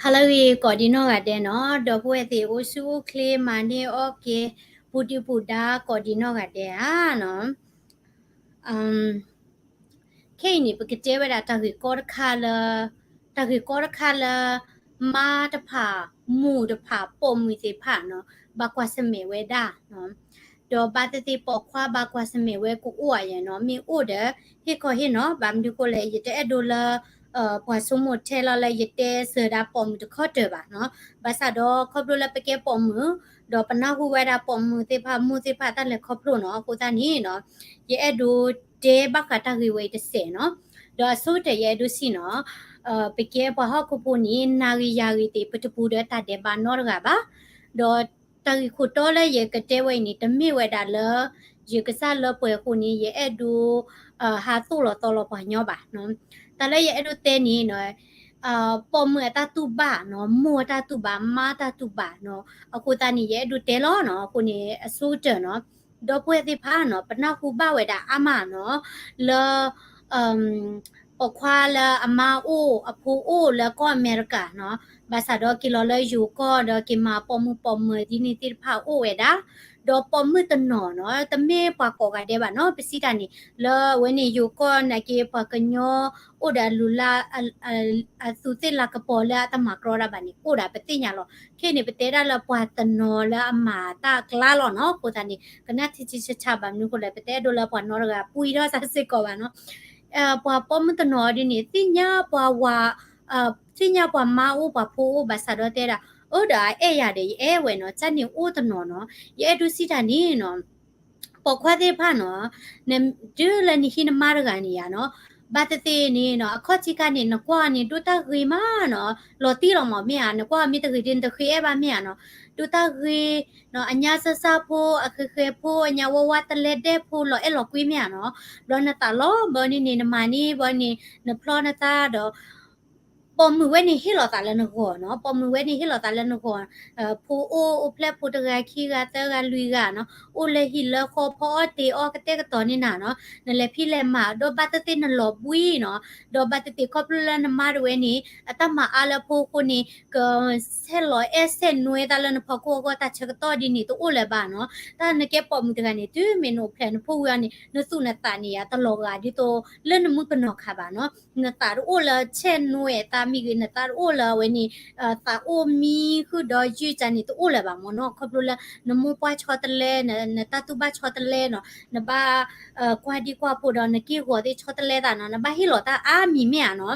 ဟါလၢအဂ့ၤကိးဒံနီၢ်ဂၤဒဲးနီၤ, ဒီပုၢ်ဝဲၢ်သ့ၣ်အိၣ်ဆူၣ်အိၣ်ချ့ မၤန့ၢ်အီၣ်က့ၤ ပူၤဒုၣ်ပူၤဒါကိးဒံနီၢ်ဂၤဒဲးဧါနီၤ. ခဲအံၤန့ၣ် ပကတဲဝဲဒၣ်တၢ်ဂ့ၢ်ကီတခါလၢ တၢ်ဂ့ၢ်ကီတခါလၢ မါတဖၣ် မိၢ်တဖၣ် ပိာ်မုၣ်သ့ၣ်တဖၣ်နီၤ ဘၣ်ကွၢ်ဆၢၣ်မဲာ်ဝဲဒၣ်နီၤ. ဒီးဘၣ်သ့ၣ်သ့ၣ်ပိာ်ခွါဘၣ်ကွၢ်ဆၢၣ်မဲာ်ဝဲကအိၣ်ဧါယဲနီၤ, မ့ၢ်အိၣ်ဒီး ဟ့ၣ်ခီဟ့ၣ်နီၤ, ဘၣ်မနုၤဃိလဲၣ် ယတအဲၣ်ဒိးလၢ ပှၤဆိကမိၣ်ထဲလီၤလၢယတဲစၢၤဒၣ်ပိာ်မုၣ်တခီတၢၤဘၣ်နီၤ. ဘၣ်ဆၣ်ဒီးခီဖျိလၢပကဲပိာ်မုၣ် ဒီးပနၢ်ဟူဝဲဒၣ်ပိာ်မုၣ်သ့ၣ်တဖၣ် မိၢ်သ့ၣ်တဖၣ်တၢ်လဲၤခီဖျိနီၤ, အဃိသတးန့ၣ်နီၤ ယအဲၣ်ဒိးတဲဘၣ်ဃးတၢ်ဂ့ၢ်ဝဲအံၤတစဲးနီၤ. ဒီးအဆိကတၢၢ်ယအဲၣ်ဒိးစံးနီၤ, ပကဲပှၤဟီၣ်ခိၣ်ဖိန့ၣ် နၤဂ့ၤယၤဂ့ၤသ့ၣ် ပတပူၤဒီးတၢ်ဒဲးဘးနီတဂၤဘၣ်. ဒီးတၢ်ဂ့ၢ်ခိၣ်တီလၢယကတဲဝဲအံၤန့ၣ် တမ့ၢ်ဝဲဒၣ်လၢ ယကစၢ်လၢပှဲၤအဃိန့ၣ် ယအဲၣ်ဒိး ဟးသိၣ်လီၤသီလီၤပှၤညီဘၣ်နီၤ. တၢ်လၢယအဲၣ်ဒိးတဲန့ၣ်နီၤ ပိာ်မုၣ်အတၢ်တူၢ်ဘၣ်နီၤ, မိၢ်အတၢ်တူၢ်ဘၣ် မါတၢ်တူၢ်ဘၣ်နီၤ, အဃိသတးန့ၣ် ယအဲၣ်ဒိးတဲလီၤနီၤ, အဃိန့ၣ် အဆိကတၢၢ်နီၤ ဒီပုၢ်ဝဲၢ်သ့ၣ်တဖၣ်နီၤ ပနၢ်ဟူဘၣ်ဝဲဒၣ်အါမးနီၤ လၢ ပိာ်ခွါလၢအမါအိၣ်အဖိအိၣ်လၢကီၢ်အမဲရကၤနီၤ, ဘၣ်ဆၣ်ဒီးက့ၤလီၤလၢယိၤကီၢ်ဒီးက့ၤမၤပိာ်မုၣ်ပိာ်မၢၤဒ်န့ၣ်သ့ၣ်တဖၣ်အိၣ်ဝဲဒၣ်, ဒီးပိာ်မုၣ်တနီၤနီၤ တမ့ၢ်ပှၤကိးဂၤဒဲးဘၣ်နီၤ, ပစံးတၢ်န့ၣ် လၢအဝဲန့ၣ်ယိၤကီၢ်နာ်က့ ပှၤကညီအိၣ်ဒီးအလုၢ်အလၢ် အသူးသ့ၣ်လၤကပီၤလၢအတမၤကြီတၢ်ဘၣ်န့ၣ် အိၣ်ဒၣ်ပသ့ၣ်ညါလီၤ. ခဲအံၤန့ၣ် ပတဲဒၣ်လၢပှၤတနီၤလၢအမၤတၢ်အကျါလီၤနီၤ, အဃိသတးန့ၣ် ကနၣ်ထံဆံဆါဆါ ဘၣ်မနုၤအဃိလဲၣ် ပတအဲၣ်ဒိးလၢပှၤနီတဂၤပှံထီၣ်စ့ၢ်ကီးဘၣ်နီၤ. ပှၤပိာ်မုၣ်တနီၤဒ်န့ၣ် သ့ၣ်ညါပှၤဝၤ သ့ၣ်ညါပှၤမါအိၣ်ပှၤဖိအိၣ်ဘၣ်ဆၣ်ဒီးတဲဒၣ် အၢဒီးအအဲၣ်ယၤဒီးယအဲၣ်ဝဲနီၤ, ကန့ၣ်အိၣ်တနီၤနီၤ, ယအဲၣ်ဒိးစံးတၢ်န့ၣ်နီၤ ပိာ်ခွါသ့ၣ်တဖၣ်နီၤ, တုၤလၢနဟံးနမါတဂၤန့ၣ်ယါနီၤ, ဘၣ်သ့ၣ်သ့ၣ်န့ၣ်နီၤ အခီၣ်ထံးခါန့ၣ် နကွၢ်န့ၣ် ဒိၣ်တၢ်ဂ့ၤမးနီၤ, လီၤတံၢ်လီၤမးမ့ၢ်ဧါ, နကွၢ်မ့ၢ်တဂ့ၤဒ်နတဃ့အဲၣ်ဘၣ်မ့ၢ်ဧါနီၤ, ဒိၣ်တၢ်ဂ့ၤနီၤ, အညါစၢ်စၢ်ဖိ အဃဲၤဃဲၤဖိ အညါဝါဝါတလဲဒဲၣ်ဖိ လီၤအဲၣ်လီၤကွံမ့ၢ်ဧါနီၤ, ဘျီနသးလီၤဘၣ်န့ၣ်န့ၣ် နမၤန့ၢ်ဘၣ်န့ၣ် နဖျီနသးဒီး ပိာ်မုၣ်ဝဲန့ၣ်ဟ့ၣ်လီၤသးလၢနဂီၢ်နီၤ, ပိာ်မုၣ်ဝဲန့ၣ်ဟ့ၣ်လီၤသးလၢနဂီၢ်, ဖိအိၣ်အိၣ်ဖျဲၣ်ဖိတဂၤခံဂၤသၢဂၤလွံၢ်ဂၤနီၤ, အိၣ်လၢဟံၣ်လၢဃီဖီအီၣ်တ့ၤအီၣ်ကတဲာ်ကတီၤန့ၢ်နၤနီၤ, နလဲၤဖံးလဲၤမၤ ဒီးဘၣ်သ့ၣ်သ့ၣ်နလီၤဘှံးနီၤ, ဒီးဘၣ်သ့ၣ်သ့ၣ်ခီဖျိလၢနမါတဝဲန့ၣ် အတၢ်မၤအါလၢအဖိအဃိန့ၣ် ကဆဲးလီၤအဲၣ်ဆဲးနွဲတၢ်လၢနဖီခိၣ်အဂီၢ် တၢ်ဆၢကတီၢ်ဒ်န့ၣ် တအိၣ်လၢၤဘၣ်နီၤ, တၢ်နကဲပိာ်မုၣ်တဂၤန့ၣ် တုၤမ့ၢ်နအိၣ်ဖျဲၣ်နဖိဝံၤအီၤန့ၣ် နသူၣ်နသးန့ၣ်ယါ တလီၤဂာ်ဒ်သိး လၢနမုၣ်ကနီၤခးဘၣ်နီၤ, နသးတအိၣ်လၢဆဲးနွဲအသးမ့ၢ်ဂ့ၤ နသးတအိၣ်လၢအဝဲန့ၣ် သးအိၣ်မံဃုာ်ဒီးယုၢ်ကန့ၣ် တအိၣ်လၢၤဘၣ်မ့ၢ်နီၤ, ခီဖျိလၢ နမိၢ်ပှၢ်ဆီတလဲ နတၢ်တူၢ်ဘၣ်ဆီတလဲနီၤ, နဘၣ် ကွၢ်ဒံကွၢ်ဖိဒီးနက့ၢ်ဂီၤသ့ၣ်ဆီတလဲသးနီၤ, နဘၣ်ဟ့ၣ်လီၤတၢ်အါမံၤမ့ၢ်ဧါနီၤ,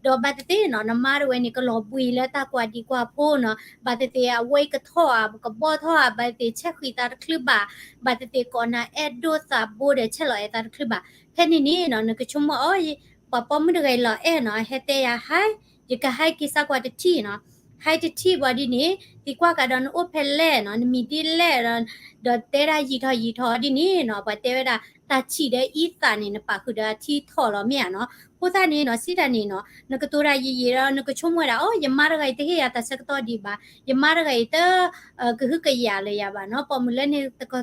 ဒီးဘၣ်သ့ၣ်သ့ၣ်နီၤ နမါတဝဲန့ၣ် ကလီၤဘှံးလၢတၢ်ကွၢ်ဒံကွၢ်ဖိနီၤ, ဘၣ်သ့ၣ်သ့ၣ်အဝဲကထီၣ်ဧါ ကဘီၣ်ထီၣ်ဧါ, ဘၣ်သ့ၣ်သ့ၣ်ဆဲးဃံးသးတချုးဘၣ်, ဘၣ်သ့ၣ်သ့ၣ်ကိးနၤအဲၣ်ဒိၣ်သးဘိဒီးဆဲးလီၤအဲၣ်သးတချုးဘၣ်, ဖဲန့ၣ်န့ၣ်နီၤ နကဆိကမိၣ်အီၤ ပှၤပိာ်မုၣ်တဂၤအံၤလီၤအဲၣ်နီၤ, ဟဲတဲယၤဟါ, ယကဟါက့ၤစၢ်ကွၢ်တထံၣ်နီၤ, ဟါတထံၣ်ဘၣ်ဒ်န့ၣ် သံကွၢ်ကဒီးနအိၣ်ဖဲလဲၣ်နီၤ, နမံၤဒ်လဲၣ်, ဒီးတဲဒၣ်ယံာ်ထီၣ်ယံာ်ထီၣ်ဒ်န့ၣ်နီၤ, ပှၤတဲဝဲဒၣ် တၢ်ထံၣ်ဒီးအံသၣ်န့ၣ် နပာ်ဃုာ်ဒီးအထံထီၣ်လီၤမ့ၢ်ဧါနီၤ, အဃိသတးန့ၣ်နီၤ စံးတၢ်န့ၣ်နီၤ နကတိၤတၢ်ယံာ်ယံာ်ဒီး နကဆိကမိၣ်ဝဲဒၣ် အိ ယမါတဂၤအံၤတဟ့ၣ်ယၤတၢ်ဆၢကတီၢ်ဒံးဘၣ်, ယမါတဂၤအံၤတ ကဟုကယာ်လၢယၤဘၣ်နီၤ, ပိာ်မုၣ်လၢန့ၣ် တခ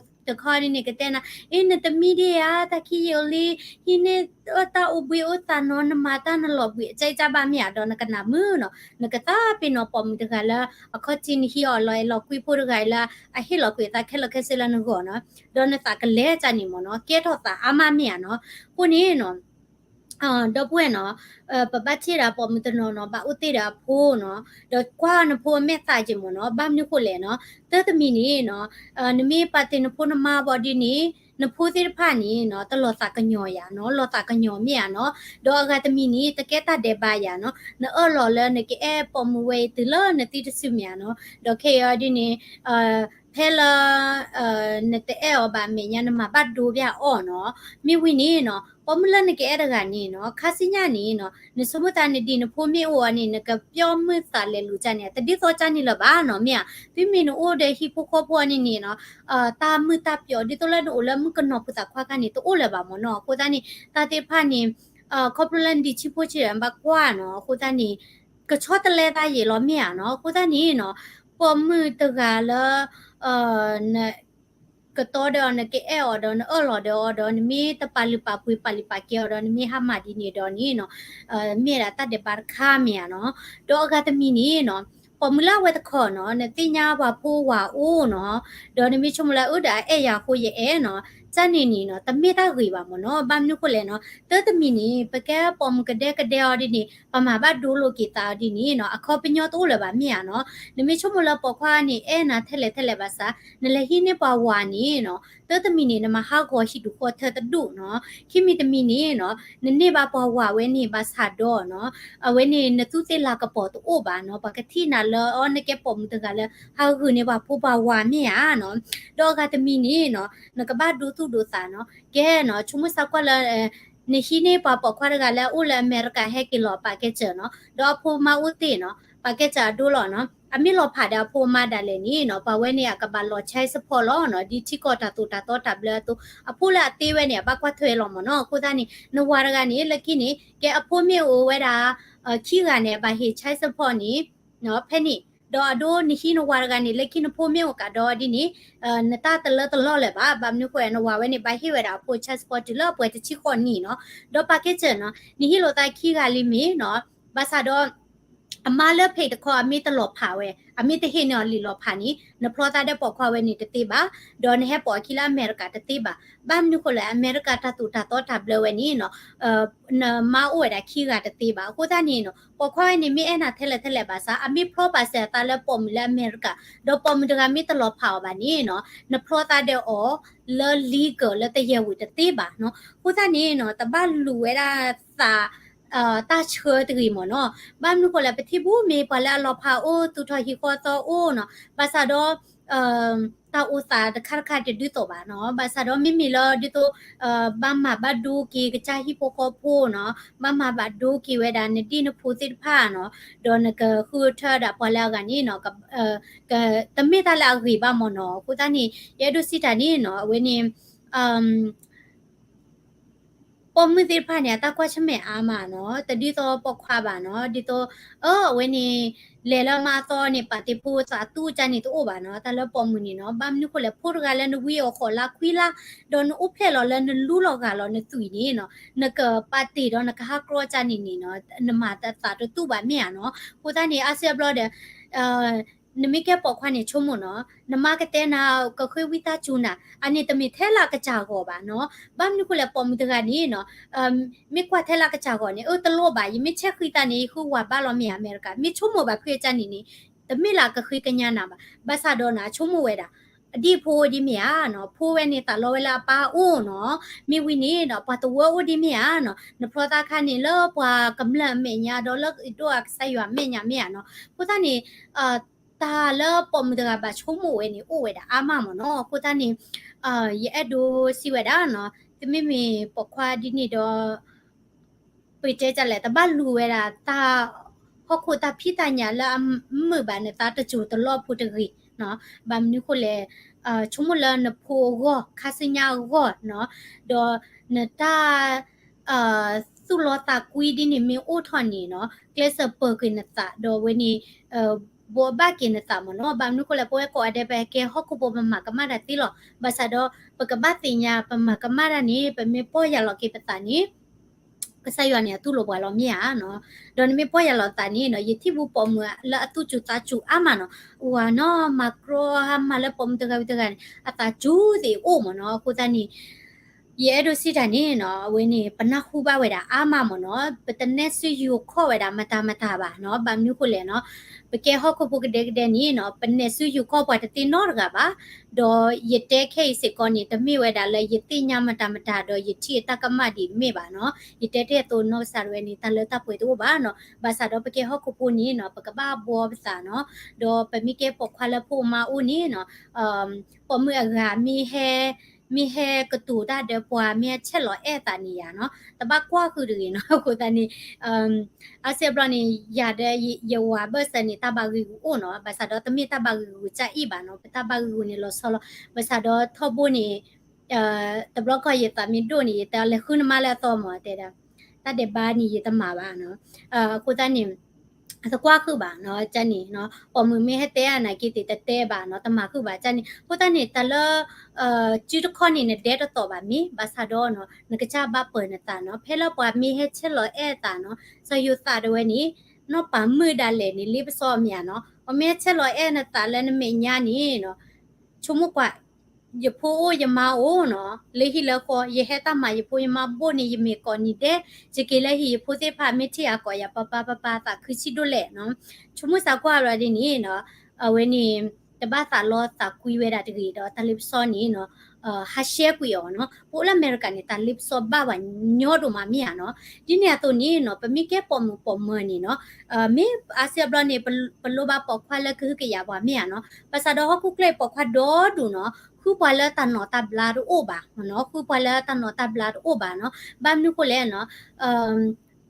ီန့ၣ်န့ၣ် ကတဲနၤ အ့ နတမံဒံးဧါ, တၢ်ခံယိာ်လံ, ဟံးန့ၢ်တၢ်အိၣ်ဘှံးအိၣ်သါနီၤ, နမၤတၢ်နလီၤဘှံးအကၢကၢဘၣ်မ့ၢ်ဧါ, ဒီးနကနၣ်မုာ်နီၤ, နကသးပ့ၤနီၣ်ပိာ်မုၣ်တဂၤလၢ အခီၣ်ထံးနဟံးအီၤလီၤအဲၣ်လီၤကွံဖိတဂၤအံၤလၢ အဟ့ၣ်လီၤကွံာ်အသးခဲလၢာ်ခဲဆ့လၢနဂီၢ်နီၤ, ဒီးနသးကလဲၤတၢ်န့ၣ်မ့ၢ်နီၤ, ကဲထီၣ်သးအါမးမ့ၢ်ဧါနီၤ, အဃိန့ၣ်နီၤ ဒီပုၢ်ဝဲၢ်နီၤ, ပဘၣ်ထံၣ်ဒၣ်ပိာ်မုၣ်တနီၤနီၤ ဘၣ်အိၣ်တ့ၢ်ဒီးအဖိနီၤ, ဒီးကွၢ်နဖိအမဲာ်သးက့ၤမ့ၢ်နီၤ, ဘၣ်မနုၤဃိလဲၣ်နီၤ, တၢ်တမံၤန့ၣ်နီၤ, နမ့ၢ်ပာ်တ့ၢ်နဖိနမါဘၣ်ဒ်န့ၣ် နဖိသ့ၣ်တဖၣ်န့ၣ်နီၤ တလီၤသးကညီၤယၤနီၤ, လီၤသးကညီၤမ့ၢ်ဧါနီၤ, ဒီးအဂၤတမံၤန့ၣ် တကဲတၢ်ဒဲးဘးယၤနီၤ, နအၢၣ်လီၤလၢနကအဲၣ်ပိာ်မုၣ်ဝဲအံၤတုၤလၢနသံတစုမ့ၢ်ဧါနီၤ, ဒီးခဲအံၤဒ်န့ၣ် ဖဲလၢ နတအဲၣ်အီၤဘၣ်အမဲာ်ညါ နမၤဘၣ်ဒိဘၣ်အီၤနီၤ, မ့ၢ်ဝံၤန့ၣ်နီၤ ပိာ်မုၣ်လၢနကအဲၣ်တဂၤန့ၣ်နီၤ ခါဆူညါန့ၣ်နီၤ နဆိကမိၣ်သးနဒံးနဖိမ့ၢ်အိၣ်အီၤန့ၣ် နကပျီမုၢ်သးလဲၤလူၤကၢ်န့ၣ် တဒ်သိးကၢ်န့ၣ်လၢၤဘၣ်နီၤ မ့ၢ်ဧါ, တုၤမ့ၢ်နအိၣ်ဒီးဟံၣ်ဖိဃီဖိအီၤန့ၣ်န့ၣ်နီၤ တၢ်မုာ်တၢ်ပျီၤ ဒ်သိးလၢနအိၣ်လၢမုၣ်ကနီၤဖိသၣ်ခွါခါန့ၣ် တအိၣ်လၢၤဘၣ်မ့ၢ်နီၤ, အဃိသတးန့ၣ် တၢ်သ့ၣ်တဖၣ်န့ၣ် ခီဖျိလၢနဒံးဆံးဖိဆံးဒီး ဘၣ်ကွၢ်နီၤ, အဃိသတးန့ၣ် ကဆီတလဲသးယံာ်လီၤမ့ၢ်ဧါနီၤ, အဃိသတးန့ၣ်နီၤ ပိာ်မုၣ်တဂၤလၢ န နကတီဒီးအီၤ နကအဲၣ်အီၤဒီး နအၢၣ်လီၤဒီးအီၤဒီး နမ့ၢ်တပာ်လုၢ်ပာ်ပှ့ၤ ပာ်လုၢ်ပာ်ကဲအီၤဒီး နမ့ၢ်ဟးမၤဒ်န့ၣ်ဒီးန့ၣ်နီၤ မ့ၢ်ဝဲဒၣ်တၢ်ဒဲးဘးတခါမ့ၢ်ဧါနီၤ. ဒီးအဂၤတမံၤန့ၣ်နီၤ ပိာ်မုၣ်လၢအဝဲတခီနီၤ နသ့ၣ်ညါပှၤဖိဝၤအိၣ်နီၤ ဒီးနမ့ၢ်ဆိကမိၣ်လၢအအၢၣ်ဒီးအအဲၣ်ယၤအဃိယအဲၣ်နီၤ ကန့ၣ်န့ၣ်နီၤ တမ့ၢ်တၢ်ဂ့ၤဘၣ်မ့ၢ်နီၤ. ဘၣ်မနုၤဃိလဲၣ်နီၤ တၢ်တမံၤန့ၣ် ပကဲပိာ်မုၣ်ကဒဲကဒဲအီၤဒ်န့ၣ် ပမၤဘၣ်ဒိလိာ်က့ၤသးအီၤဒ်န့ၣ်နီၤ အခီပညီတအိၣ်လၢၤဘၣ်မ့ၢ်ဧါနီၤ. နမ့ၢ်ဆိကမိၣ်လၢပိာ်ခွါန့ၣ် အဲၣ်နၤထဲလဲၣ်ထဲလဲၣ်ဘၣ်ဆၣ် နလဲၤဟံးန့ၢ်ပှၤဝၤန့ၣ်နီၤ တၢ်တမံၤန့ၣ် နမၤဟးဂီၤဟံၣ်ဒူၣ်ဃီထၢတဒူၣ်နီၤ. ခံမံၤတမံၤန့ၣ်နီၤ နန့ၢ်ဘၣ်ပှၤဝၤဝဲန့ၣ်ဘၣ်ဆၣ်ဒီးနီၤ အဝဲန့ၣ် နသူၣ်သ့ၣ်လၤကပီၤတအိၣ်ဘၣ်နီၤ ပှၤကထံၣ်နၤလၢအီၤ နကဲပိာ်မုၣ်တဂၤလၢ ဟးဂုာ်န့ၢ်ပှၤဖိပှၤဝၤမ့ၢ်ဧါနီၤ. ဒီးအဂၤတမံၤန့ၣ်နီၤ နကဘၣ်ဒိသူၣ်ဒိသးနီၤ ကဲနီၤ ဆိကမိၣ်စၢ်ကွၢ်လၢ နဟံးန့ၢ်ပှၤပိာ်ခွါတဂၤလၢအအိၣ်လၢအမဲရကၤ ဟဲက့ၤလီၤပာ်ကဲစၢၤနီၤ ဒီးအဖိမါအိၣ်သ့ၣ်နီၤ ပာ်ကဲစၢၤအဒိလီၤနီၤ အမ့ၢ်လီၤဖးဒီးအဖိအမါဒၣ်လဲာ်န့ၣ်နီၤ ပှၤဝဲန့ၣ်အကဘၣ်လီၤ child support လီၤနီၤ ဒ်ထံကီၢ်တၢ်သိၣ်တၢ်သီတၢ်ဘျၢအသိး အဖိလၢအသ့ဝဲန့ၣ် အဘၣ်ကွၢ်ထွဲလီၤမ့ၢ်နီၤ. အဃိသတးန့ၣ် နဝၤတဂၤန့ၣ် လၢခံန့ၣ် ကဲအဖိမ့ၢ်အိၣ်ဝဲဒၣ် ခံဂၤန့ၣ် အဘၣ်ဟ့ၣ် child support န့ၣ် ဖဲန့ၣ် ဒီးအဒိနဟံးနဝၤတဂၤန့ၣ် လၢခံနဖိမ့ၢ်အိၣ်ကးဒီးဒ်န့ၣ် နတၢ်တလၢတလီၢ်လၢၤဘၣ်. ဘၣ်မနုၤဃိ နဝၤဝဲန့ၣ် ဘၣ်ဟ့ၣ်ဝဲဒၣ်အဖိ child support တုၤလၢအပှဲၤတဆံဃိးနံၣ်နီၤ ဒီးပာ်ကဲစၢၤနီၤ နဟံးလိာ်သးခံဂၤလံမ့ၢ်နီၤ ဘၣ်ဆၣ်ဒီး အမါလၢဖံးတခီ အမ့ၢ်တလီၤဖးဝဲ အမ့ၢ်တဟ့ၣ်န့ၢ်အီၤလံာ်လီၤဖးန့ၣ် နဖျီသးဒီးပိာ်ခွါဝဲန့ၣ်တသ့ဘၣ် ဒီးနဟဲပိာ်အခံလၢအမဲရကၤတသ့ဘၣ်. ဘၣ်မနုၤဃိလဲၣ် အမဲရကၤတၢ်သိၣ်တၢ်သီတၢ်ဘျၢဝဲန့ၣ်နီၤ နမါအိၣ်ဝဲဒၣ်ခံဂၤတသ့ဘၣ်. အဃိသတးန့ၣ်နီၤ ပိာ်ခွါဝဲန့ၣ် မ့ၢ်အဲၣ်နၤထဲလဲၣ်ထဲလဲၣ်ဘၣ်ဆၣ် အမ့ၢ်ဖျီဘၣ်စၢၤအသးလၢပိာ်မုၣ်လၢအမဲရကၤ ဒီးပိာ်မုၣ်တဂၤမ့ၢ်တလီၤဖးအီၤဘၣ်န့ၣ်နီၤ နဖျီသးဒီးအီၤလၢ legal လၢတယဲၢ်ဝံၤတသ့ဘၣ်နီၤ. အဃိသတးန့ၣ်နီၤ တဘၣ်လူၤဝဲဒၣ်သး တၢ်ဆၢတဂ့ၤမ့ၢ်နီၤ. ဘၣ်မနုၤဃိလဲၣ် ပထံၣ်ဘူးမ့ၢ်ပှၤလၢအလီၤဖးအိၣ် သူၣ်ထီၣ်ဟံၣ်ဃီသီအိၣ်နီၤ ဘၣ်ဆၣ်ဒီး တၢ်အိၣ်သးတခါတခါတဒ်သိးဘၣ်နီၤ. ဘၣ်ဆၣ်ဒီးမ့မ့ၢ်လၢဒ်သိး ဘၣ်မၤဘၣ်ဒိက့ၤကစၢ်ဟံၣ်ဖိဃီဖိနီၤ ဘၣ်မၤဘၣ်ဒိက့ၤဝဲဒၣ်နဒံၣ်နဖိသ့ၣ်တဖၣ်နီၤ ဒီးနကဃုထၢဒၣ်ပှၤလၢအဂၤန့ၣ်နီၤ တမ့ၢ်တၢ်လၢအဂ့ၤဘၣ်မ့ၢ်နီၤ. အဃိသတးန့ၣ် ယအဲၣ်ဒိးစံးတၢ်န့ၣ်နီၤ အဝဲန့ၣ် ပိာ်မုၣ်သ့ၣ်တဖၣ်န့ၣ် အတၢ်ကွၢ်ဆၢၣ်မဲာ်အါမးနီၤ တဒ်သိးပိာ်ခွါဘၣ်နီၤ ဒ်သိး အဝဲန့ၣ် လဲၤလၢမါအသီန့ၣ် ပာ်တ့ၢ်ဖိသးသူၣ်ကၢ်န့ၣ်တအိၣ်ဘၣ်နီၤ တၢ်လၢပိာ်မုၣ်န့ၣ်နီၤ. ဘၣ်မနုၤဃိလဲၣ် ဖိတဂၤလၢနဝံအီၤဃိးလါခွံလါ ဒီးနအိၣ်ဖျဲၣ်လီၤလၢနလူလီၤဂာ်လီၤနသွံၣ်န့ၣ်နီၤ နကပာ်တ့ၢ်ဒီးနကဟးကြီကၢ်န့ၣ်န့ၣ်နီၤ နမၤသးတတူၢ်ဘၣ်မ့ၢ်ဧါနီၤ. အဃိသတးန့ၣ် အါစုအါဘျီဒီး နမ့ၢ်ကဲပိာ်ခွါန့ၣ်ဆိကမိၣ်နီၤ နမါကတဲနၤ ကဃ့ဝံသးစူၤနၤ အန့ၣ်တမ့ၢ်ထဲလၢအကစၢ်ဂီၢ်ဘၣ်နီၤ. ဘၣ်မနုၤဃိလဲၣ် ပိာ်မုၣ်တဂၤန့ၣ်နီၤ မ့ၢ်ကွၢ်ထဲလၢအကစၢ်ဂီၢ်န့ၣ် အၢတလိၣ်ဘၣ် ယမ့ၢ်ဆဲးဃံသးန့ၣ် ယဃုဝၤဘၣ်လီၤမ့ၢ်ဧါ အမဲရကၤ မ့ၢ်ဆိကမိၣ်ဘၣ်ဖုအကၢ်န့ၣ်န့ၣ် တမ့ၢ်လၢအကဃ့ကညးနၤဘၣ်. ဘၣ်ဆၣ်ဒီးနၤဆိကမိၣ်ဝဲဒၣ် အဒံၣ်ဖိဒ်မ့ၢ်ဧါနီၤ ဖိဝဲန့ၣ်သးလီဝဲလၢအပၢ်အအိၣ်နီၤ မ့ၢ်ဝံၤန့ၣ်ဒီးပှၤသဝီအိၣ်ဒ်မ့ၢ်ဧါနီၤ နဖျီသးခါန့ၣ်လၢပှၤကမျၢၢ်အမဲာ်ညါဒီးလၢဒိၣ်အကစၢ်ယွၤအမဲာ်ညါမ့ၢ်ဧါနီၤ. အဃိသတးန့ၣ် တၢ်လၢပိာ်မုၣ်တဂၤဘၣ်ဆိကမိၣ်ဝဲန့ၣ် အိၣ်ဝဲဒၣ်အါမးမ့ၢ်နီၤ. အဃိသတးန့ၣ် ယအဲၣ်ဒိးစံးဝဲဒၣ်နီၤ တမ့မ့ၢ်ပိာ်ခွါဒ်န့ၣ်ဒီး ပတဲတၢ်လဲၣ် တဘၣ်လူၤဝဲဒၣ်တၢ် ဟီၣ်ခိၣ်တၢ်ဖံးတၢ်ညၣ်လၢအမုာ်ဘၣ်နသးတစိၤတလီၢ်ဖိတဂ့ၤနီၤ. ဘၣ်မနုၤဃိလဲၣ် ဆိကမိၣ်လၢနဖိအဂီၢ် ခါဆူညါအဂီၢ်နီၤ ဒီးနတၢ် သူၣ်လီသးကွံဒ်န့ၣ်မ့ၢ်အိၣ်ထီၣ်န့ၣ်နီၤ ကျဲးစၢးပၢၤက့ၤနသး ဒီးအဝဲန့ၣ် ဘိးဘၣ်က့ၤနသးမ့ၢ်နီၤ. ဘၣ်မနုၤဃိလဲၣ် ပဝဲကိးဂၤဒဲး ပကဲဟီၣ်ခိၣ်ဖိပမၤကမၣ်တၢ်သ့လီၤ. ဘၣ်ဆၣ်ဒီး ပကဘၣ်သ့ၣ်ညါ ပမၤကမၣ်တၢ်န့ၣ် ပမ့ၢ်ပီၢ်ယၢ်လီၤက့ၤပသးန့ၣ် ကစၢ်ယွၤန့ၣ် အတူၢ်လိာ်ပှၤလီၤမ့ၢ်ဧါနီၤ. ဒီးနမ့ၢ်ပီၢ်ယၢ်လီၤသးန့ၣ်နီၤ ယထံၣ်ဘူးပိာ်မုၣ်လၢအသူၣ်စူၤသးစူၤအါမးနီၤ ဝၤနီၤ မၤကြီမၤလၢပိာ်မုၣ်တဂၤဝံၤတဂၤန့ၣ် အသးစူၤသ့ၣ်အိၣ်မ့ၢ်နီၤ. အဃိသတးန့ၣ် ယအဲၣ်ဒိးစံးတၢ်န့ၣ်နီၤ အဝဲန့ၣ် ပနၢ်ဟူဘၣ်ဝဲဒၣ်အါမးမ့ၢ်နီၤ ပတနဲၣ်စုယိၤခီၣ်ဝဲဒၣ်မတၤမတၤဘၣ်နီၤ. ဘၣ်မနုၤဃိလဲၣ်နီၤ ပကဲဟီၣ်ခိၣ်ဖိကဒဲကဒဲန့ၣ်နီၤ ပနဲၣ်စုယိၤခီၣ်ပှၤတသ့နီတဂၤဘၣ်. ဒီးယတဲခဲအံၤစ့ၢ်ကီးန့ၣ် တမ့ၢ်ဝဲဒၣ်လၢယသ့ၣ်ညါမတၤမတၤဒီးယထံၣ်အတၢ်ကမၣ်ဒ်မ့ၢ်ဘၣ်နီၤ. ယတဲတ့ၢ်အသိးနီၢ်ကစၢ်ဒၣ်ဝဲန့ၣ် တၢ်လၢတၢ်ပှဲၤတအိၣ်ဘၣ်နီၤ. ဘၣ်ဆၣ်ဒီးပကဲဟီၣ်ခိၣ်ဖိန့ၣ်နီၤ ပကဘၣ်ဘှီပသးနီၤ. ဒီးပမ့ၢ်ကဲပိာ်ခွါလၢဖိမါအိၣ်န့ၣ်နီၤ ပိာ်မုၣ်အဂၤ မ့ၢ်ဟဲ မ့ၢ်ဟဲကတိၤတၢ်ဒီးပှၤ မ့ၢ်ဟဲဆဲးလီၤအဲၣ်သးန့ၣ်ယၤနီၤ တဘၣ်ကွၢ်ဃုာ်တဂ့ၤနီၤ. အဃိသတးန့ၣ် အါစုအါဘျီန့ၣ် ယၤဒီးယဝၤဘၢၣ်စၢၤန့ၣ် တၢ်ဘၣ်ဂ့ၢ်ဂူာ်အိၣ်နီၤ. ဘၣ်ဆၣ်ဒီးတမ့ၢ်တၢ်ဘၣ်ဂ့ၢ်ဂူာ်ကအံၣ်ဘၣ်နီၤ ပတၢ်ဘၣ်ဂ့ၢ်ဂူာ်န့ၣ်လီၤဆီလီၤ. ဘၣ်ဆၣ်ဒီးထီဘိန့ၣ် တဘျီခီယသးမ့ၢ်ဒိၣ်န့ၣ် ယတဲလဲၤဃုနမါလၢအသီမး တဲဒၣ် တၢ်ဒဲးဘးန့ၣ်ယတမၤဘၣ်နီၤ. အဃိသတးန့ၣ် သကွၢ်ဃုာ်ဘၣ်နီၤ ကန့ၣ်နီၤ ပိာ်မုၣ်မ့ၢ်ဟဲတဲအနၢ်က့သ့ၣ်တတဲဘၣ်နီၤ တမၤဃုာ်ဘၣ်ကန့ၣ် အဃိသတးန့ၣ် တၢ်လၢ စုတခီန့ၣ် နဒဲတသီၣ်ဘၣ်မ့ၢ် ဘၣ်ဆၣ်ဒီးနီၤ နကစၢ်ဘၣ်ပၢၢ်နသးနီၤ ဖဲလၢပှၤမ့ၢ်ဟဲဆဲးလီၤအဲၣ်သးနီၤ စီၤယိၤသးတဝဲန့ၣ် နီၢ်ပၤမုၣ်ဒၣ်လဲာ်န့ၣ် လ့ပစီမ့ၢ်ဧါနီၤ ပှၤမ့ၢ်ဟဲဆဲးလီၤအဲၣ်နသးလၢနမဲာ်ညါန့ၣ်နီၤ ဆိကမိၣ်ကွၢ် ယဖိအိၣ်ယမါအိၣ်နီၤ လၢဟံၣ်လၢဃီ ယဟဲတၢ်မၤယဖိယမါဘိၣ်န့ၣ် ယမ့ၢ်ကိးနံၤဒဲး ယက့ၤလၢဟံၣ်ယဖိသ့ၣ်တဖၣ်မ့ၢ်ထံၣ်အကိးယၤ ပၢ်ပၢ်ပၢ်ပၢ် သးခုဆံးဒိၣ်လဲၣ်နီၤ ဆိကမိၣ်သးကွၢ်လီၤဒ်န့ၣ်နီၤ အဝဲန့ၣ် တဘၣ်သးလီသးကွံဝဲဒၣ်တဂ့ၤဒီး တၢ်လ့ပစီန့ၣ်နီၤ ဟးရှဲကွံာ်အီၤနီၤ ပအိၣ်လၢအမဲရကၤန့ၣ် တၢ်လ့ပစီဘၣ်ဝဲညီဒိၣ်မးမ့ၢ်ဧါနီၤ ဒ်န့ၣ်အသိးန့ၣ်နီၤ ပမ့ၢ်ကဲပိာ်မုၣ်ပိာ်မၢၤန့ၣ်နီၤ မ့ၢ်အါစုအါဘျီန့ၣ် ပလိၣ်ဘၣ်ပိာ်ခွါလၢကဟုကယာ်ပှၤမ့ၢ်ဧါနီၤ ဘၣ်ဆၣ်ဒီးဟီၣ်ခိၣ်ချၢအံၤ ပိာ်ခွါဒီဒူၣ်နီၤ ဃုပှၤလၢတၢ်နိးတၢ်ဘျါတအိၣ်ဘၣ်နီၤ ဃုပှၤလၢတၢ်နိးတၢ်ဘျါတအိၣ်ဘၣ်နီၤ ဘၣ်မနုၤဃိလဲၣ်နီၤ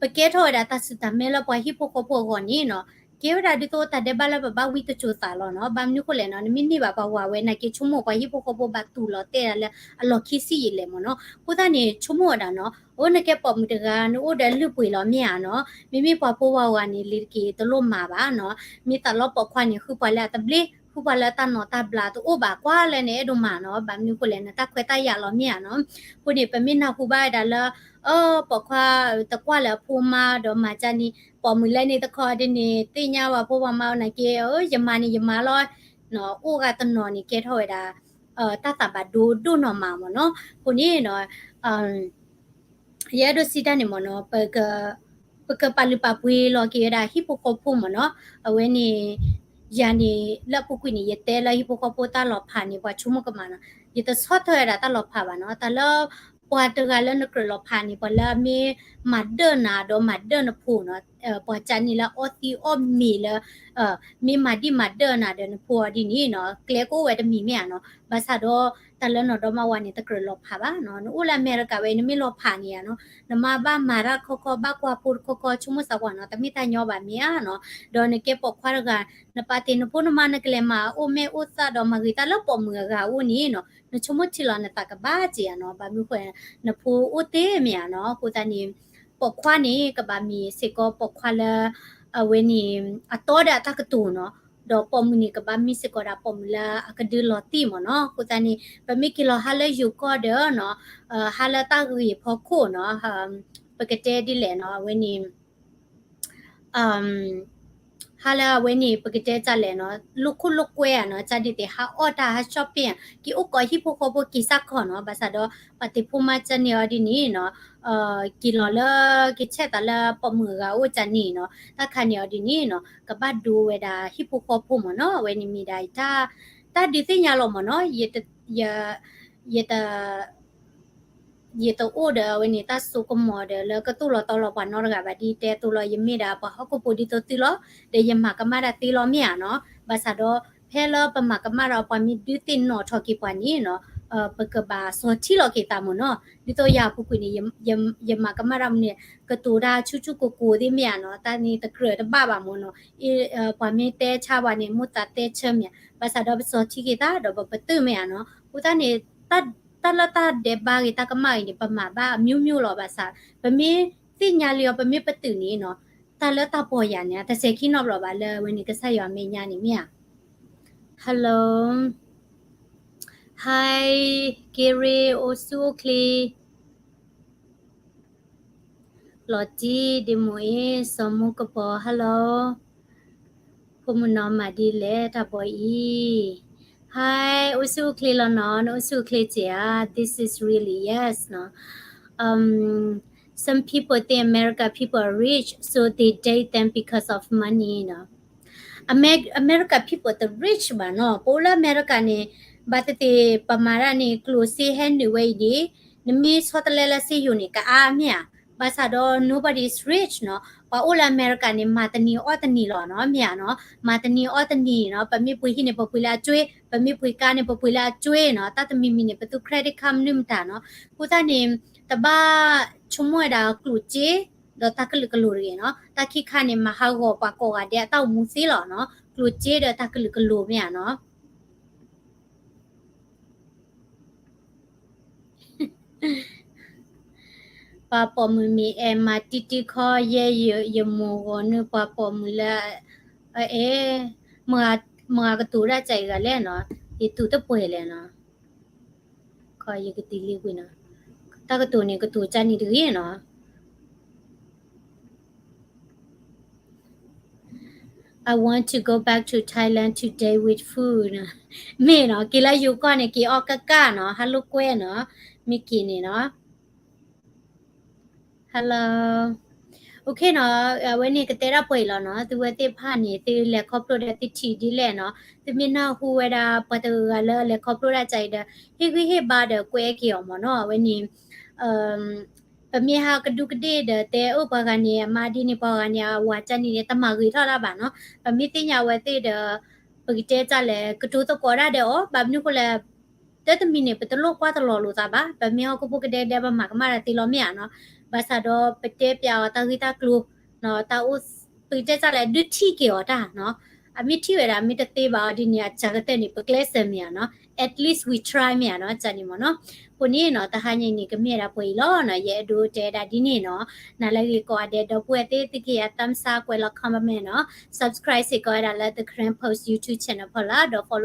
ပကဲထီၣ်ဝဲဒၣ်တၢ်စူၢ်တၢ်မဲလၢပှၤဟံၣ်ဖိဃီဖိအဂီၢ်န့ၣ်နီၤ ကဲဝဲဒၣ်ဒ်သိးတၢ်ဒဲးဘးလၢပဘၣ်ဝံတစိၤသးလီၤနီၤ ဘၣ်မနုၤဃိလဲၣ်နီၤ နမ့ၢ်န့ၢ်ဘၣ်ပှၤဝၤဝဲနာ်က့ ဆိကမိၣ်ပှၤဟံၣ်ဖိဃီဖိဘၣ်တူၢ်လီၤတဲာ်ဒၣ်လၢအလီၢ်ခံဆံယံာ်လဲၣ်မ့ၢ်နီၤ အဃိသတးန့ၣ် ဆိကမိၣ်ဝဲဒၣ်နီၤ အိၣ်နကဲပိာ်မုၣ်တဂၤ နအိၣ်ဒီးလုၢ်ပှ့ၤလီၤမ့ၢ်ဧါနီၤ မ့မ့ၢ်ပှၤဖိဝၤဝၤန့ၣ် လံၤတက့ၤတလိၣ်မၤဘၣ်နီၤ မ့ၢ်သးလီပိာ်ခွါန့ၣ် ဃုပှၤလၢအတဘျ့ ဃုပှၤလၢတၢ်နိးတၢ်ဘျါတအိၣ်ဘၣ် ကွၢ်လၢနအဲၣ်ဒိးမၤနီၤ ဘၣ်မနုၤဃိလဲၣ် နတၢ်ခွဲးတၢ်ယာ်လီၤမ့ၢ်ဧါနီၤ အဃိန့ၣ် ပမ့ၢ်နၢ်ဟူဘၣ်ဝဲဒၣ်လၢ အၢ ပိာ်ခွါတကွၢ်လၢအဖိမါဒီးမၤကၢ်န့ၣ် ပိာ်မုၣ်လၢန့ၣ်တခီဒ်န့ၣ် သ့ၣ်ညါဝဲဖိပှၤမါနာ်က့ အၢ ယမၤန့ၣ်ယမၤလီၤ အိၣ်ဂၤတနီၤန့ၣ် ကဲထီၣ်ဝဲဒၣ် တၢ်သးဘၣ်ဒိဒိၣ်နီၢ်မးမ့ၢ်နီၤ အဃိန့ၣ်နီၤ ယအဲၣ်ဒိးစံးတၢ်န့ၣ်မ့ၢ်နီၤ ပကပာ်လုၢ်ပာ်ပှ့ၤလီၤက့ၤဝဲဒၣ်ဟံၣ်ဖိဃီဖိမ့ၢ်နီၤ အဝဲန့ၣ် ယၤန့ၣ် လၢအပူၤကွံာ်န့ၣ် ယတဲလၢဟံၣ်ဖိဃီဖိတၢ်လီၤဖးန့ၣ် ပှၤဆိကမိၣ်ကမၣ်နီၤ ယတဆီၣ်ထွဲဝဲဒၣ်တၢ်လီၤဖးဘၣ်နီၤ တၢ်လၢ ပှၤတဂၤလၢနကြၢးလီၤဖးန့ၣ် ပှၤလၢအမ့ၢ်မၤဒၢၣ်နၤဒီးမၤဒၢၣ်နဖိနီၤ ပှၤကၢ်န့ၣ်လၢအီသံးအီၣ်မ့ၤလၢ မ့ၢ်မၤဒံၣ်မၤဒၢၣ်နၤဒီးနဖိအီၤဒ်န့ၣ်နီၤ ကျဲကအိၣ်ဝဲတမံၤမ့ၢ်ဧါနီၤ ဘၣ်ဆၣ်ဒီး တၢ်လၢနီၢ်ဒီမါဝၤန့ၣ် တကြၢးလီၤဖးဘၣ်နီၤ နအိၣ်လၢအမဲရကၤဝဲ နမ့ၢ်လီၤဖးန့ၣ်ဧါနီၤ နမါဘၣ်မၤတၢ်တခီခီ ဘၣ်ကွၢ်ဖိတခီခီ ဆိကမိၣ်သးကွၢ်နီၤ တမ့ၢ်တၢ်ညီဘၣ်မ့ၢ်ဧါနီၤ ဒီးနကဲပိာ်ခွါတဂၤ နပာ်တ့ၢ်နဖိနမါ နကလဲၤမၤအိၣ်မ့ၣ်အူသၣ်ဒီးမၤဂ့ၤတၢ်လၢပိာ်မုၣ်အဂၤအအိၣ်န့ၣ်နီၤ နဆိကမိၣ်ထံလီၤနသးကဘၣ်က့ၤဧါနီၤ ဘၣ်မနုၤဃိ နဖိအိၣ်တ့ၢ်မ့ၢ်ဧါနီၤ အဃိသတးန့ၣ် ပိာ်ခွါန့ၣ် ကဘၣ်မ့ၢ်စ့ၢ်ကီးပိာ်ခွါလၢ အဝဲန့ၣ် အတီဒီးအတၢ်ကတိၤနီၤ ဒီးပိာ်မုၣ်န့ၣ် ကဘၣ်မ့ၢ်စ့ၢ်ကီးဒၣ်ပိာ်မုၣ်လၢအကဒုလီၤတံၢ်မ့ၢ်နီၤ အဃိသတးန့ၣ် ပမ့ၢ်က့ၤလီၤဟးလၢယိၤကီၢ်ဒီးနီၤ ဟးလၢတၢ်ဂ့ၢ်ဖီခိၣ်နီၤ ပကတဲဒ်လဲၣ်နီၤ အဝဲန့ၣ် ဟါလၢအဝဲန့ၣ် ပကတဲတၢ်လဲၣ်နီၤ လိာ်ခိၣ်လိာ်ကွဲဧါနီၤ တၢ်ဒ်သိးဟးအီၣ်တၢ်ဟး shopping က့ၤအိၣ်ကိးဟံၣ်ဖိဃီဖိက့ၤစ့ၢ်ကီးနီၤ ဘၣ်ဆၣ်ဒီး ပှၤတ့ဖိမါကၢ်န့ၣ်အီၤဒ်န့ၣ်နီၤ က့ၤလီၤလၢကဆဲးသးလၢပိာ်မုၣ်အဂၤအိၣ်ကၢ်န့ၣ်နီၤ တၢ်ခါန့ၣ်အီၤဒ်န့ၣ်နီၤ ကဘၣ်ဒိဝဲဒၣ်ဟံၣ်ဖိဃီဖိမ့ၢ်နီၤ အဝဲန့ၣ်မ့ၢ်ဒၣ် တၢ်ဒုးသ့ၣ်ညါလီၤမ့ၢ်နီၤ ယတ ယတအိၣ်ဒီးအဝဲန့ၣ် တၢ်စိကမီၤဒီးလၢကသိၣ်လီၤတီလီၤပှၤနီတဂၤဘၣ် ဒ်တဲအသိးလီၤ ယမ့ၢ်ဒၣ်ပှၤဟီၣ်ခိၣ်ဖိဒ်သိးသုလီၤ ဒီးယမၤကမၣ်ဒၣ်သ့လီၤမ့ၢ်ဧါနီၤ ဘၣ်ဆၣ်ဒီး ဖဲလၢပမၤကမၣ်ဒီးပှၤမ့ၢ်ဒုးသ့ၣ်နီၣ်ထီၣ်က့ၤပှၤန့ၣ်နီၤ ပကဘၣ်စီၤထံလီၤက့ၤသးမ့ၢ်နီၤ ဒ်သိးယၤအပူၤကွံာ်န့ၣ် ယမၤကမၣ်ဒၣ်မနုၤန့ၣ် ကတိၤတၢ်ဆူၣ်ဆူၣ်ကိၤကိၤသ့ၣ်မ့ၢ်ဧါနီၤ တၢ်န့ၣ်တကြၢးတဘၣ်ဘၣ်မ့ၢ်နီၤ ပှၤမ့ၢ်တဲဆါပှၤန့ၣ် မိၢ်သးတဲဆၢမ့ၢ်ဧါ ဘၣ်ဆၣ်ဒီးပစီၤထံက့ၤသးဒီးပပတုာ်မ့ၢ်ဧါနီၤ အဃိသတးန့ၣ် တၢ်လၢတၢ်ဒဲးဘးဂ့ၤ တၢ်ကမၣ်ဂ့ၤန့ၣ် ပမၤဘၣ်အမျိုးမျိုးလီၤ ဘၣ်ဆၣ် ပမ့ၢ်သ့ၣ်ညါလံအီၤ ပမ့ၢ်ပတုာ်န့ၣ်နီၤ တၢ်လၢတၢ်ပီၢ်ယၢ်န့ၣ် တစဲးခံနီတဘျီဘၣ်လၢအဝဲန့ၣ် ကစၢ်ယွၤအမဲာ်ညါန့ၣ်မ့ၢ်ဧါ Hello Hi Gary အိၣ်ဆူၣ်အိၣ်ချ့ လီၤတံၢ် ဒ့မူအ့ၣ် စီၤမူကပီၤ Hello ဖိမုၣ်နီၢ်မၤဒ်လဲၣ်တၢ်ဘီအံၤ Hi အိၣ်ဆူၣ်အိၣ်ချ့လီၤနီၤ နအိၣ်ဆူၣ်အိၣ်ချ့စ့ၢ်ဧါ This is really yes နီၤ Some people think America people are rich, so they date them because of money နီၤ Amer- America people တ rich ဘၣ်နီၤ ပအိၣ်လၢအမဲရကၤန့ၣ် ဘၣ်သ့ၣ်သ့ၣ် ပမၤတၢ်န့ၣ် ကျိၣ်စ့ဟဲနုာ်ဝဲအံၤဒ် နမ့ၢ်ဆီတလဲလၢစ့ယိၤန့ၣ် ကအါမ့ၢ်ဧါ ဘၣ်ဆၣ်ဒီး nobody is rich နီၤ ပှၤအိၣ်လၢအမဲရကၤန့ၣ် မၤတနံၤအီၣ်တနံၤလီၤနီၤ မ့ၢ်ဧါနီၤ မၤတနံၤအီၣ်တနံၤနီၤ ပမ့ၢ်ပှ့ၤဟံၣ်န့ၣ် ပပှ့ၤလၢအကၠွ့ ပမ့ၢ်ပှ့ၤကါန့ၣ် ပပှ့ၤလၢအကၠွ့နီၤ တၢ်တမံၤမံၤန့ၣ် ပသူ credit card မနုၤမတၤနီၤ အဃိသတးန့ၣ် တဘၣ်ဆိကမိၣ်ဝဲဒၣ်ကျိၣ်စ့ ဒီးတၢ်ကလုာ်ကလိၤတဂ့ၤနီၤ တၢ်ခံခါန့ၣ် မၤဟးဂီၤပှၤကိးဂၤဒဲးအတၢ်အိၣ်မူသ့လီၤနီၤ ကျိၣ်စ့ဒီးတၢ်ကလုာ်ကလိၤမ့ၢ်ဧါနီၤ ပှၤပိာ်မုၣ်မ့ၢ်အဲၣ်မၤတံတံခီ ယဲယမိၢ်ဂီၤန့ၣ် ပှၤပိာ်မုၣ်လၢ အဲ မဂၤကတိၤဒၣ်ကၢ်အံၤဂၤလဲၣ်နီၤ, ယတူၢ်တပှဲၤလဲၣ်နီၤ, ခီယကတံၤလံကွံာ်နီၤ, တၢ်ကတိၤန့ၣ် ကတိၤကၢ်န့ၣ်တဂ့ၤနီၤ. I want to go back to Thailand today with food. မ့ၢ်နီၤ, က့ၤလၢယိၤကီၢ်န့ၣ် က့ၤအီၣ်ကၢ်ကၢ်နီၤ, ဟးလိာ်ကွဲနီၤ, မ့ၢ်က့ၤန့ၣ်နီၤ. Hello. Okay နီၤ, အဝဲန့ၣ်ကတဲဒၣ်ပှဲၤအံၤလီၤနီၤ, သုဝဲသ့ၣ်တဖၣ်န့ၣ် သုလဲၤခီဖျိဒီးသုထံၣ်ဒ်လဲၣ်နီၤ, သုမ့ၢ်နၢ်ဟူဝဲဒၣ်ပှၤတဂၤဂၤလၢအလဲၤခီဖျိဒၣ်ကၢ်အံၤဒီး ဟ့ၣ်ဂံၢ်ဟ့ၣ်ဘါဒီးကွဲးက့ၤအီၤမ့ၢ်နီၤ, အဝဲန့ၣ် ပမ့ၢ်ဟးကဒူးကဒ့ၣ်ဒီးတဲအၢပှၤဂၤန့ၣ် အမါဒ်န့ၣ် ပှၤဂၤန့ၣ် အဝၤကၢ်န့ၣ် တမၤဂ့ၤထီၣ်တၢ်ဘၣ်နီၤ, ပမ့ၢ်သ့ၣ်ညါအဝဲသ့ၣ်ဒီး ပကတဲတၢ်လဲၣ် ကတိၤသကိးဒၣ်ဒီးအီၤ, ဘၣ်မနုၤဃိလဲၣ် တၢ်တမံၤန့ၣ် ပတလိၣ်ကွၢ်တလီၤလိာ်သးဘၣ်, ပမ့ၢ်ဟီၣ်ခိၣ်ဖိကဒဲကဒဲ ပမၤကမၣ်တၢ်သ့လီၤမ့ၢ်ဧါနီၤ, ဘၣ်ဆၣ်ဒီးပတဲပျးအီၤတၢ်ဂ့ၢ်တၢ်ကျိၤ, တၢ်အိၣ် ပကတဲတၢ်လဲၣ် ဒုးထံၣ်က့ၤအီၤတၢ်နီၤ, အမ့ၢ်ထံၣ်ဝဲဒၣ် မ့ၢ်တသ့ဘၣ်အီၤဒ်န့ၣ် အစှၤကတၢၢ်န့ၣ် ပကျဲးစၢးမ့ၢ်ဧါနီၤ, at least we try မ့ၢ်ဧါနီၤ, ကၢ်န့ၣ်မ့ၢ်နီၤ, အဃိန့ၣ်နီၤ တဟါညါအံၤန့ၣ် ကမ့ၢ်ဝဲဒၣ်ပှဲၤအံၤလီၤနီၤ, ယအဲၣ်ဒိးတဲဒၣ်ဒ်န့ၣ်နီၤ, နၤလၢဂ့ၤကိးဂၤဒဲး ဒီပုၢ်ဝဲၢ်သ့ၣ် သုကဟ့ၣ်ယၤ thumbs up ကွဲးလီၤ comment နီၤ, subscribe စ့ၢ်ကီးဝဲဒၣ်လၢ The Karen Post YouTube channel ဖီလာ်, ဒီး follow